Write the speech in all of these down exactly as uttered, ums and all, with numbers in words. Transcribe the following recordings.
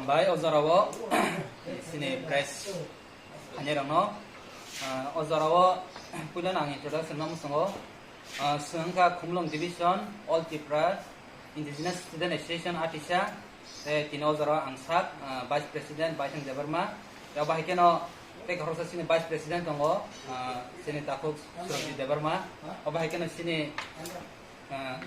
Bai o jorao sini press khainai rokno, ah, o jorao puila ang introduction no musungo. Ah, swngkha Khumulwng Division, All Tripura Indigenous Student Association Atisa, tei tini o jorao ang sak, ah, Vice President Baisang Debbarma, tei bahai keno tei khoroksa sini Vice President tongo, ah, sini takhuk Surabjit Debbarma, o bahai keno sini ah,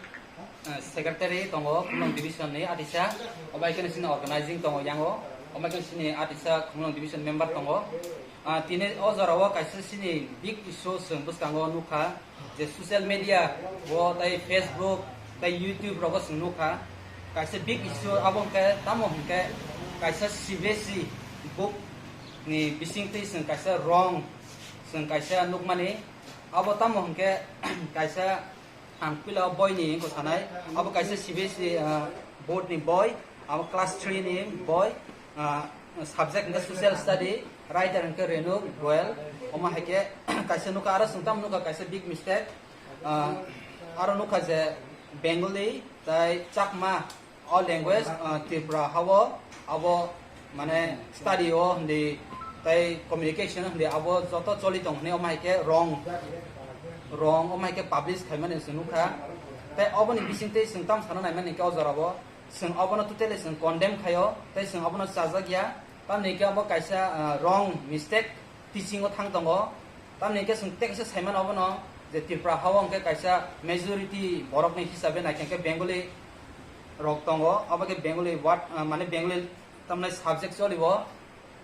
ah, secretary tongo Khumulwng division ni Atisa, obo hai khe sini organizing tongo yango, obo hai khe sini Atisa Khumulwng division member tongo. Ah, tini o jorao kaisa sini big issue chwng bwskango nukha je social media o tei Facebook tei YouTube rogo chwng nukha kaisa big issue, abo hwnkhe tamo hwnkhe kaisa C B S E book ni bisingtwi chwng kaisa wrong chwng kaisa nukmani, abo tamo hwnkhe kaisa Ang puila o boi ni wngkha sanai, abo kaisa C B S E, ah, board ni boi, abo class three ni boi, ah, subject hwnkhe social study, writer hwnkhe Renu Goel, omo hai khe kaisa nukha, aro chwng tamo nukha kaisa big mistake, ah, aro nukha je Bengali tai Chakma, o language, ah, Tripura hao abo mane study o hindi tei communication hindi abo joto choli tong hwnwi omo hai khe wrong, wrong omo hai khe publish khaimani chwng nukha. Tei oboni bisingtwi chwng tamo sana naimani khe o jorao chwng obono totally chwng condemn khaio tei chwng obono chajak ya, tamni khe obo kaisa, ah, wrong mistake teaching o thang tongo. Tamni hwnkhe chwng tei kaisa saimano obono je Tripura hao hwnkhe kaisa majority borokni hisabe naikhe hwnkhe Bengali rok tongo, obo khe Bengali word, ah, mane Bengali tamni subject choli o.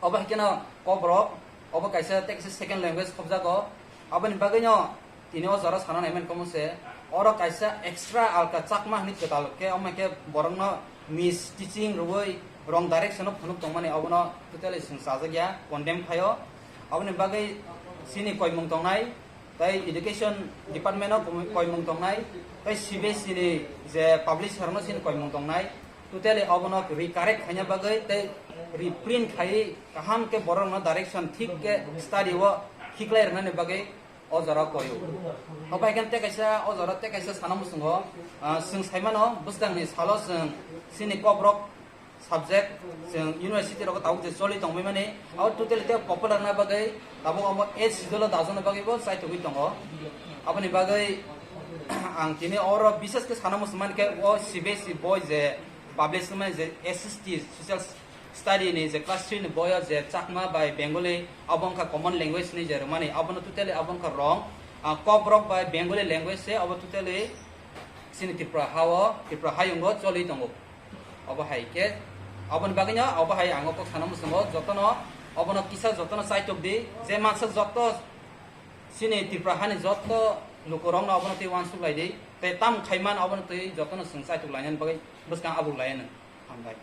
Obo hai kheno Kokborok obo kaisa tei kaisa second language khobjago. Aboni bagwino tini o jora sana naiman komo se oro kaisa extra alka Chakma hwnwi kwtal khe omo khe borokno mis teaching rwui wrong direction o phunuk tongmani obono totally chwng chajak ya, condemn khaio. Aboni bagwi chini koimung tongnai, tei education department o koimung tongnai, tei C B S E ni je publisher no chini koimung tongnai, totally obono recorrect khaina bagwi tei reprint khai kaham khe borok no direction thik khe study o khiklai rwnani bagwi o jora koyo. Obo hai khe tei kaisa o jora tei kaisa sana muchungo, ah, chwng saimano bwskangni salo chwng chini Kokborok subject chwng university rogo tabuk je choli tongbai mani, abo totally tei popular na bagwi tabuk omo eighth schedule o dajokna bagwi bo chaitugwi tongo. Aboni bagwi ang tini oro bishes khe sana muchung mani khe o C B S E boi je publish wngmani je S S T social study ni je class three ni boi o je Chakma bai Bengali abo wngkha common language ni je rwmani abono totally abo wngkha wrong. Ah, Kokborok bai Bengali language se abo totally chini Tripura ha o, Tripura hayung o choli tongo. Obo hai khe, aboni bagwino, obo hai ang o kok sana muchungo, jotono, obono kisa jotono chaitok di, je mansa joto chini Tripura hani joto lukurokno obono tei uansuk lai di, tei tam khaiman obono tei jotono chwng chaitok lainani bagwi bwskang abuk lai anw. Hambai.